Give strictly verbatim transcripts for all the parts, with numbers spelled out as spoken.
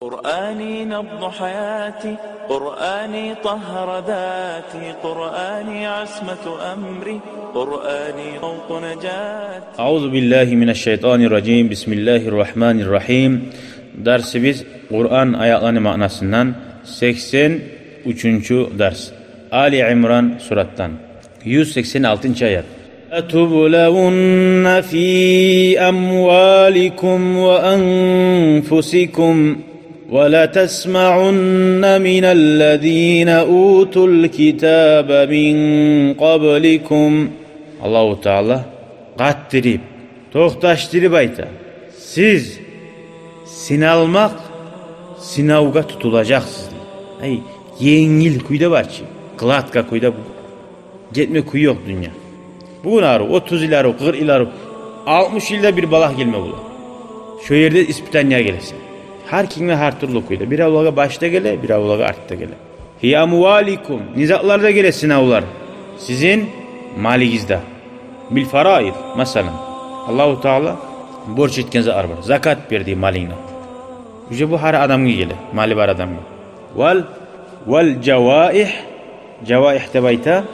قرآني نبض حياتي، قرآني طهر ذاتي، قرآني عصمة أمري، قرآني طوق نجاتي. أعوذ بالله من الشيطان الرجيم. بسم الله الرحمن الرحيم. Дарсыбыз Къуран аятланы маънасындан, сексен уьчюнчю дарс. Али Имран суратдан. Юз сексен алтынчы аят. لتبلون في أموالكم وأنفسكم ولتسمعن من الذين أوتوا الكتاب من قبلكم. Аллагьу Таала къаттырып, токъташдырып айта: сиз сыналмакъ, сынавгъа тутулажакъсыз, дей. Ай, енгил кюйде бар чы, гладко кюйде бу. Гетме кюй ёкъ дюнья. Бугюн арив, отуз йыл арив, къыркъ йыл арив, алтмыш йылда бир балагь гелме бола. Шо ерде испытание гелесен. Гьар кимге гьар тюрлю кюйде. Биревлеге башда геле, биревлеге артда геле. في أموالكم, не затларда геле сынавлар? Сизин малыгъызда. بالفرائض, масала, Аллагьу Таала борч этген затлар бар. Закат бер дей малынгны. Уже бу гьар адамгъа геле, малы бар адамгъа. Вал, والجوائح, жаваих деп айта.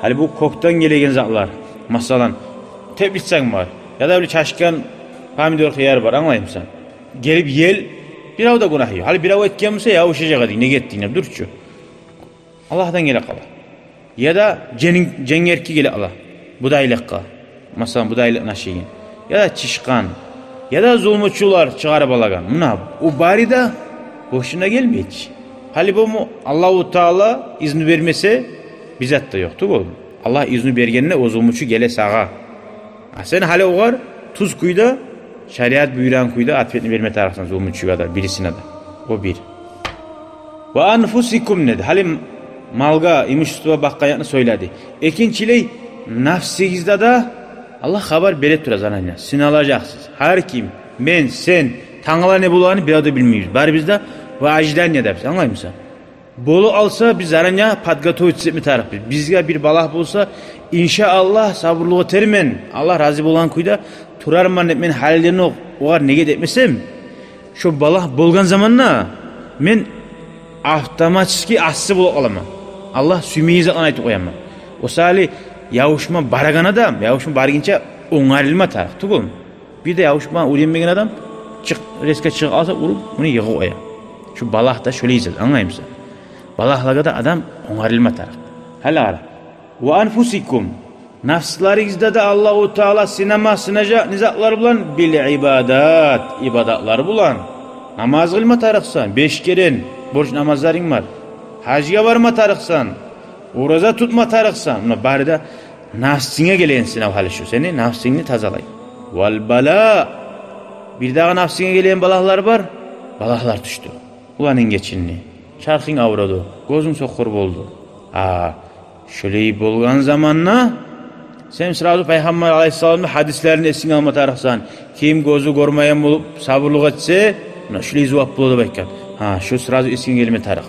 Гьали бу кёкден гелеген затлар. Масала, теплицанг бар, яда бир чачгъан помидор, хыяр бар, англаймысан? Гелип ел, бирев де гюнагьы ёкъ. Гьали бирев этген буса, я, ошо жагъа дей, неге этдинг деп, дюрчю. Аллагьдан геле къала. Яда женг-, женгерти геле къала. Будайлыкъгъа. Масала, будайлыкъны ашайгъан. Яда чычгъан. Яда зулмучулар чыгъарып алагъан. Муна, о бары да бошуна гелмей чи. Гьали бу му Аллагьу Таала изну бермесе, бир зат да ёкъ тюгюл. Аллагь изну бергенде, о зулмучу геле сагъа. А сен гьали огъар тюз кюйде, шариат буюрагъан кюйде ответни берме тарыкъсан зулмучугъа да, бирисине де. О бир. وأنفسكم деди. Гьали малгъа, имуществогъа бакъгъан якъны сёйледи. Экинчилей, напсыгъызда да Аллагь хабар бере тура заранее. Сыналажакъсыз. Гьар ким, мен, сен, тангала не болагъанны бирев де билмейбиз. Барыбыз да в ожидании да биз, англаймысан? Болуп къалса, биз заранее подготовиться этме тарыкъбыз. Бизге бир балагь болса, иншааллагь, сабурлукъ этермен, Аллагь рази болгъан кюйде турарман деп мен гьалиден окъ огъар негет этмесем, шо балагь болгъан заманда мен автоматически асси болуп къаламан. Аллагь сюймейген затланы айтып къояман. О саялы ябушма барагъан адам ябушма баргъынча онгарылма тарыкъ тюгюлмю? Бир де ябушма уьйренмеген адам чыкъ, резко чыгъып къалса, уруп, муну йыгъып къоя. Шу балагь да шолай зат, англаймысан? Балагьлагъа да адам онгарылма тарыкъ. Гьали къара. وأنفسكم. Напсларыгъызда да Аллагьу Таала сынама, сынажакъ не затлар булан? بالعبادات. Ибадатлар булан. Намаз къылма тарыкъсан, беш керен борч намазларынг бар. Гьажгъа барма тарыкъсан, ораза тутма тарыкъсан. Муна бары да напсынга гелеген сынав гьали шу, сени напсынгны тазалай. والبلاء. Бирдагъы напсынга гелеген балагьлар бар. Балагьлар тюшдю. Къуланынг гечинди. Чархынг авруду. Гёзюнг сокъур болду. А, шолай болгъан заманда сен сразу Пайхаммар алайгьиссаламны гьадислерин эсинге алма тарыкъсан. Ким гёзю гёрмейген болуп сабурлукъ этсе, муна шолай зувап бола деп айтгъан. Гьа, шу сразу эсинге гелме тарыкъ.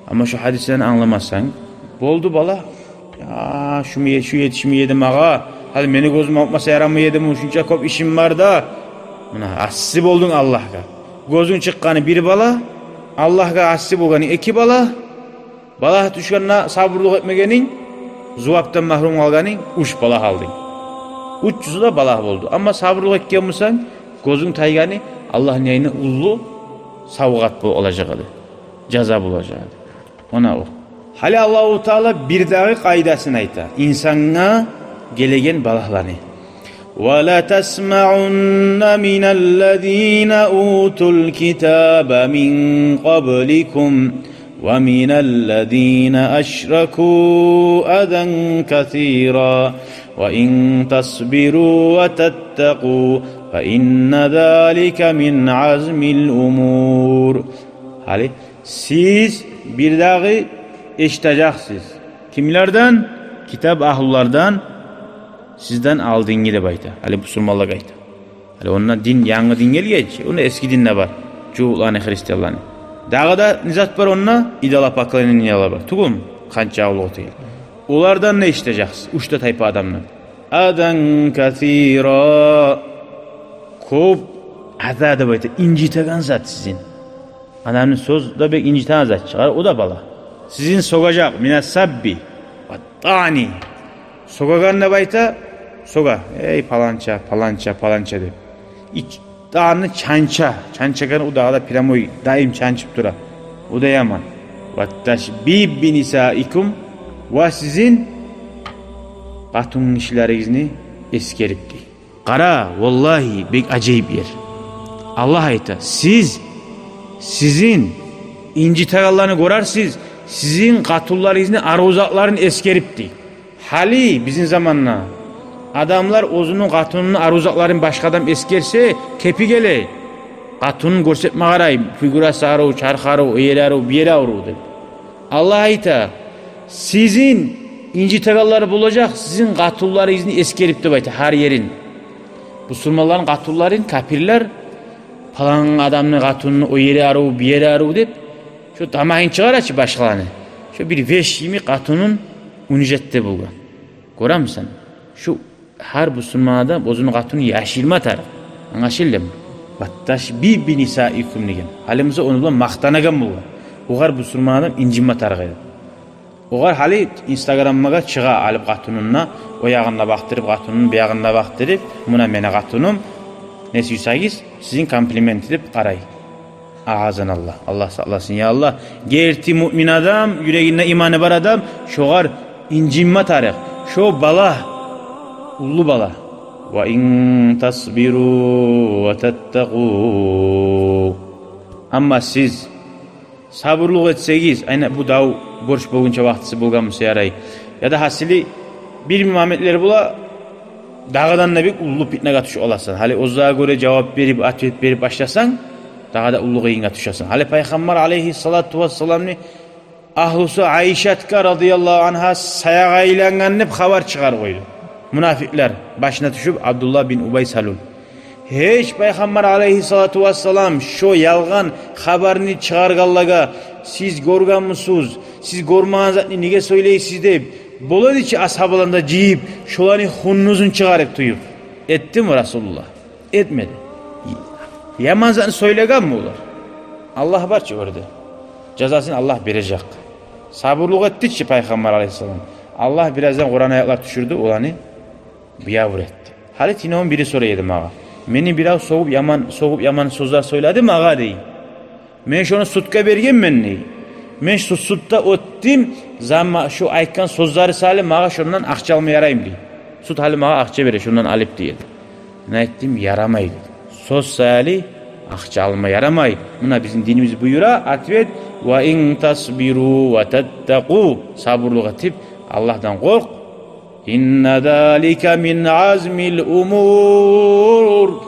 Амма шу гьадислени англамасанг, болду, балагь. Я, шу ме-, шу етишмей эди магъа. Гьали мени гёзюм алып къалса ярамай эдими, шунча кёп ишим бар да. Муна асси болдунг Аллагьгъа. Гёзюнг чыкъгъаны бир балагь, Аллагьгъа асси болгъаны эки балагь. Балагь тюшгенде сабурлукъ этмегенинг, зувапдан магьрюм къалгъанынг, уьч балагь алдынг. Уьчюсю де балагь болду. Амма сабурлукъ этген бусанг, гёзюнг тайгъаны Аллагьны янындан уллу савгъат болуп къалажакъ эди. Жаза болажакъ эди. Она о. Гьали Аллагьу Таала бирдагъы къайдасын айта инсангъа гелеген балагьланы. ولتسمعن من الذين أوتوا الكتاب من قبلكم ومن الذين أشركوا أذى كثيرا وإن تصبروا وتتقوا فإن ذلك من عزم الأمور. Гьали сиз бирдагъы эшитежексиз. Кимлерден? Китап агьлулардан, сизден алдынгъы деп айта. Гьали бусурманлагъа айта. Гьали онда дин, янгы дин гелгенче, онда эски дин де бар. Жугьутланы, христианланы. Дагъы да не зат бар онда? Идолопоклонениялар бар. Тюгюлмю? Къанча авлугъу тюгюл. Олардан не эшитежексиз? Уьч де тайпа адамдан. أذى كثيرا. Кёп аза деп айта, инжитеген зат сизин. Адамны сёз де бек инжитеген зат чыгъар, о да бала. Сизин сёгежек, мина сабби ва тани. Сёгеген деп айта, сёге. Эй, паланча, паланча, паланча деп. Ич-, тани чанча, чанчагъан, о дагъы да прямой, даим чанчып тура. О да яман. Ва ташбиб би нисаикум, ва сизин къатынгишилеригизни эсгерип дей. Къара, валлагьи, бек ажайып ер. Аллагь айта, сиз, сизин инжитегенлени гёрерсиз, сизин къатынларыгъызны арив затларын эсгерип дей. Гьали бизин заманда адамлар оьзюню къатыныны арив затларын башгъа адам эсгерсе, кепи геле. Къатынын гёрсетме къарай, фигурасы арив, чархы арив, о ери арив, бу ери арив деп. Аллагь айта, сизин инжитегенлер болажакъ, сизин къатынларыгъызны эсгерип деп айта, гьар ерин. Бусурманланы къатынларын капирлер, палан адамны къатыныны о ери арив, бу ери арив деп, шо тамагьын чыгъара чы башгъаланы. Шо бир вещь йимик къатынын унижать эте болгъан. Гёремисен? Шо гьар бусурман адам оьзюню къатынын яшырма тарыкъ. Англашылдымы? Ва ташбиб би нисаикум деген. Гьали буса ону булан макътанагъан болгъан. Огъар бусурман адам инжинме тарыкъ эди. Огъар гьали инстаграммагъа чыгъа алып къатынын да, о ягъын да бакъдырып, къатынын бу ягъын да бакъдырып, муна мени къатыным, не сюйсегиз, сизин комплимент этип къарай. Агъазаналлагь. Аллагь сакъласын, я Аллагь. Герти муъмин адам, юрегинде иманы бар адам, шогъар инжинме тарыкъ. Шо бала, уллу бала. Ва ин тасбиру ва таттакъу. Амма сиз сабурлукъ этсегиз, айна бу дав борч болгъунча вакътиси болгъан буса ярай. Яда гьасили бир моментлер бола, дагъыдан да бек уллу питнагъа тюшюп къаласан. Гьали оьзюне гёре жавап берип, ответ берип башласанг, дагъы да уллу къыйынгъа тюшесен. Гьали Пайхаммар алейгьиссалату вассаламны агьлюсю Айшатгъа радияллагьу ангьа саягъа айлангъан деп хабар чыгъарып къойду. Мунафикълер башына тюшюп, Абдуллагь бин Убай Салул. Гьеч Пайхаммар алейгьиссалату вассалам шо ялгъан хабарны чыгъаргъанлагъа, сиз гёргенмисиз, сиз гёрмеген затны неге сёйлейсиз деп, бола эди чи асгьабаланы да жыйып, шоланы хуннузун чыгъарып тюйюп. Этдими Расулуллагь? Этмеди. Яман затны сёйлегенми олар? Аллагь бар чы оьрде. Жазасын Аллагь бережек. Сабурлукъ этди чи Пайхаммар алейгьиссалам. Аллагь бираздан Къуран аятлар тюшюрдю, оланы биябур этди. Гьали тюнегюн бири сорай эди магъа. Мени бирев сёгюп яман, сёгюп яман сёзлер сёйледи магъа дей. Мен шону судгъа бергенмен дей. Мен шу судда оьтдюм, замма шу айтгъан сёзлери саялы магъа шондан акъча алма ярайму дей. Суд гьали магъа акъча бере шондан алып дей эди. Мен айтдым, ярамай дедим. Сёз саялы акъча алма ярамай. Муна бизин динибиз буюра, ответ, ва ин тасбиру ва таттакъу. Сабурлукъ этип, Аллагьдан къоркъ. Инна залика мин азмил умур.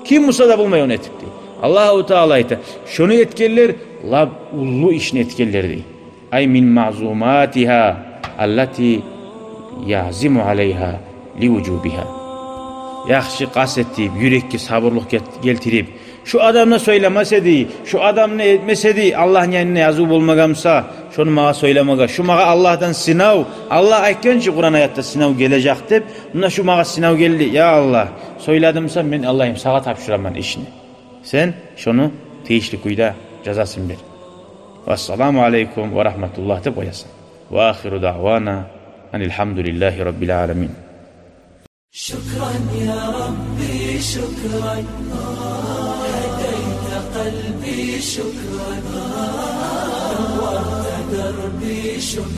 Ким буса да болмай ону этип дей. Аллагьу Таала айта, шону этгенлер лап уллу ишни этгенлер дей. Ай мин маъзуматигьа аллати язиму алайгьа ли вужубигьа. Яхшы къаст этип, юрекге сабурлукъ гет-, гелтирип, шу адамны сёйлемес эди, шу адамны этмес эди, Аллагьны янында языв болмагъан буса, шону магъа сёйлемеге. Шу магъа Аллагьдан сынав. Аллагь айтгъан чы Къуран аятда сынав гележек деп. Муна шу магъа сынав гелди. Я Аллагь, сёйледим буса, мен Аллагьым сагъа тапшураман ишни. Сен шону тийишли кюйде жазасын бер. Вассаламу алейкум ва рагьматуллагь деп къоясан. Ва ахиру даъвана анил гьамдулиллагьи раббил аламин. شكرا يا ربي، شكرا. هديت قلبي، شكرا. نورت دربي، شكرا.